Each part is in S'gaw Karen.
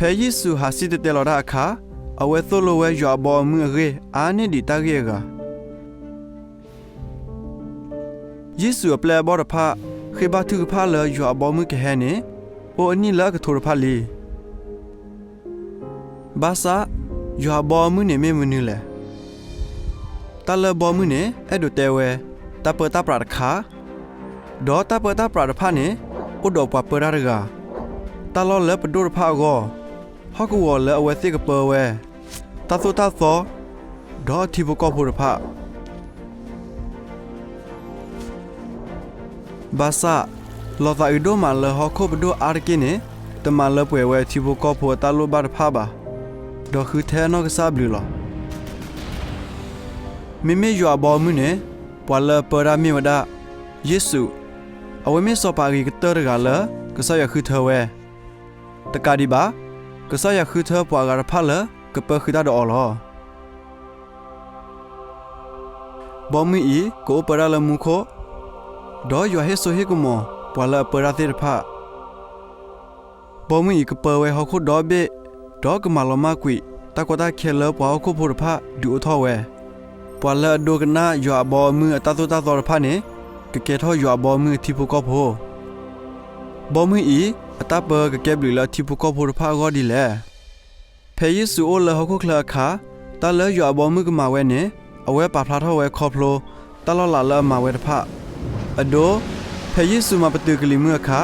ဖဲယ့ၣ်ၡူးဟးစံၣ်တဲၤတဲလီၤတၢ်အခါ, အဝဲသိၣ်လိဝဲယွၤအဘီအမုၢ်အဂ့ၢ်အါန့ၢ်ဒံးတၢ်ဂ့ၢ်အဂၤ. ယ့ၣ်ၡူးအပျဲၢ်အဘီၣ်တဖၣ် ဃ့ဘါထုကဖၣ်လၢယွၤအဘီအမုၢ်ကဟဲန့ၣ် အိၣ်အနံၣ်လၢအကထိတဖၣ်လံ. ဘၣ်ဆၣ်, ယွၤအဘီအမုၢ်န့ၣ်မ့ၢ်မနုၤလဲၣ်. တၢ်လၢဘီမုၢ်န့ၣ် အဲၣ်ဒိးတဲဝဲ တၢ်ပၢတၢ်ပြးတခါ, ဒီးတၢ်ပၢတၢ်ပြးတဖၣ်န့ၣ် အိၣ်ဒီးပှၤပၢတၢ်တဂၤ, တၢ်လီၢ်လၢပဒိၣ်တဖၣ်အဂီၢ်, ဟီၣ်ကဝီၤလၢအဝဲသ့ၣ်ကပၢဝဲ, တၢ်သိၣ်တၢ်သီ, ဒီးထံဖိကီၢ်ဖိတဖၣ် ဘၣ်ဆၣ်, လီၤသးအုးဒိၣ်မးလၢဟီၣ်ခိၣ်ပဒိၣ်အါတက့ၢ်န့ၣ် တမၤလၢပှဲၤဝဲထံဖိကီၢ်ဖိအတၢ်လိၣ်ဘၣ်တဖၣ်ဘၣ်, ဒီးဃုထၢနီၢ်ကစၢ်အဘျုးလီၤ. မ့မ့ၢ်ယွၤအဘီအမုၢ်န့ၣ် ပှၤလၢအပၢတၢ်မ့ၢ်ဝဲဒၣ် ယ့ၣ်ၡူး, အဝဲမ့ၢ်စီၤပၤအဂ့ၤကတၢၢ်တဂၤလၢ ကစၢ်ယွၤဃုထၢဝဲ, တကးဒံးဘၣ်, ကစၢ်ယွၤဃုထၢပှၤအဂၤတဖၣ်လၢကပၢဃုာ်တၢ်ဒီးအီၤလီၤ. ဘီမုၢ်အံၤ ကအိၣ်ပၢတၢ်လၢမူခိၣ်, ဒီးယွၤဟ့ၣ်စိဟ့ၣ်ကမီၤပှၤလၢအပၢတၢ်သ့ၣ်တဖၣ်. ဘီမုၢ်အံၤကပၢဝဲဟီၣ်ခိၣ်ဒီဘ့ၣ်, ဒီးကမၤလီၤမၢ်ကွံာ်တၢ်ကီတၢ်ခဲလၢပှၤဟီၣ်ခိၣ်ဖိတဖၣ်ဒုးအိၣ်ထီၣ်ဝဲ, ပှၤလၢအဒိကနၣ်ယွၤအဘီအမုၢ်အတၢ်သိၣ်တၢ်သီတဖၣ်န့ၣ် ကကဲထီၣ်ယွၤအဘီအမုၢ်အထံဖိကီၢ်ဖိ. ဘီမုၢ်အံၤ အတၢ်ပၢကကဲဘျုးလၢအထံဖိကီၢ်ဖိတဖၣ်အဂီၢ်ဒ်လဲၣ်. ဖဲယ့ၣ်ၡူးအိၣ်လၢဟီၣ်ခိၣ်ချၢအခါ, တၢ်လၢယွၤအဘီအမုၢ်ကမၤဝဲန့ၣ် အဝဲပာ်ဖျါထီၣ်ဝဲခီဖျိ တၢ်လီၤလးလၢအမၤဝဲတဖၣ်. အဒိ, ဖဲယ့ၣ်ၡူးမၤပတုာ်ကလံၤမုၢ်အခါ,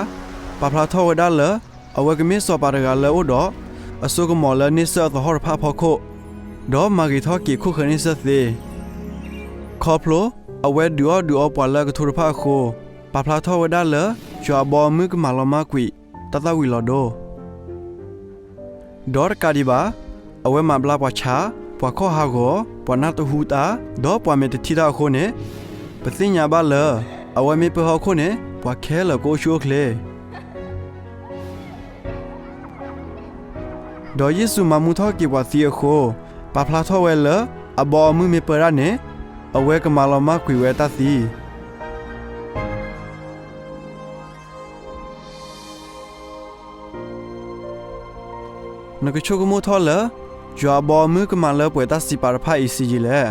ပာ်ဖျါထီၣ်ဝဲဒၣ်လၢ အဝဲကမ့ၢ်စီၤပၤတဂၤလၢအအိၣ်ဒီး အစိကမီၤလၢန့ဆၢၣ်အသဟီၣ်တဖၣ်အဖီခိၣ်, ဒီးမၤဂ့ၤထီၣ်က့ၤခိၣ်ဃၢၤန့ဆၢၣ်သ့. ခီဖျိ အဝဲဒုးအီၣ်ဒုးအီပှၤလၢအကထိတဖၣ်အဃိ, ပာ်ဖျါထီၣ်ဝဲဒၣ်လၢ ယွၤအဘီအမုၢ်ကမၤလီၤမၢ်ကွံာ် တၢ်သၣ်ဝံၤလီၤဒိ ဒီးတကးဒံးဘၣ်, အဝဲမၤဘျါပှၤဆါ, ပှၤခီၣ်ဟးဂီၤ, ပှၤနၢ်တဟူတၢ်, ဒီးပှၤမဲာ်တထံၣ်တၢ်အဃိန့ၣ်, ပသ့ၣ်ညါဘၣ်လၢ အဝဲမ့ၢ်ပၢဟီၣ်ခိၣ်န့ၣ် ပှၤခဲလၢာ်ကအိၣ်ဆူၣ်အိၣ်ချ့. ဒီးယ့ၣ်ၡူးမၤမူထီၣ်က့ၤပှၤသံအဃိ, ပာ်ဖျါထီၣ်ဝဲလၢ အဘီအမုၢ်မ့ၢ်ပၢတၢ်န့ၣ်, အဝဲကမၤလီၤမၢ်ကွံာ်ဝဲတၢ်သံ. နကဆိကမိၣ်ထီၣ်လၢ ယွၤအဘီအမုၢ်ကမၤလၢပှဲၤတၢ်စံးပာ်တဖၣ်အံၤဆံးယံာ်လဲၣ်.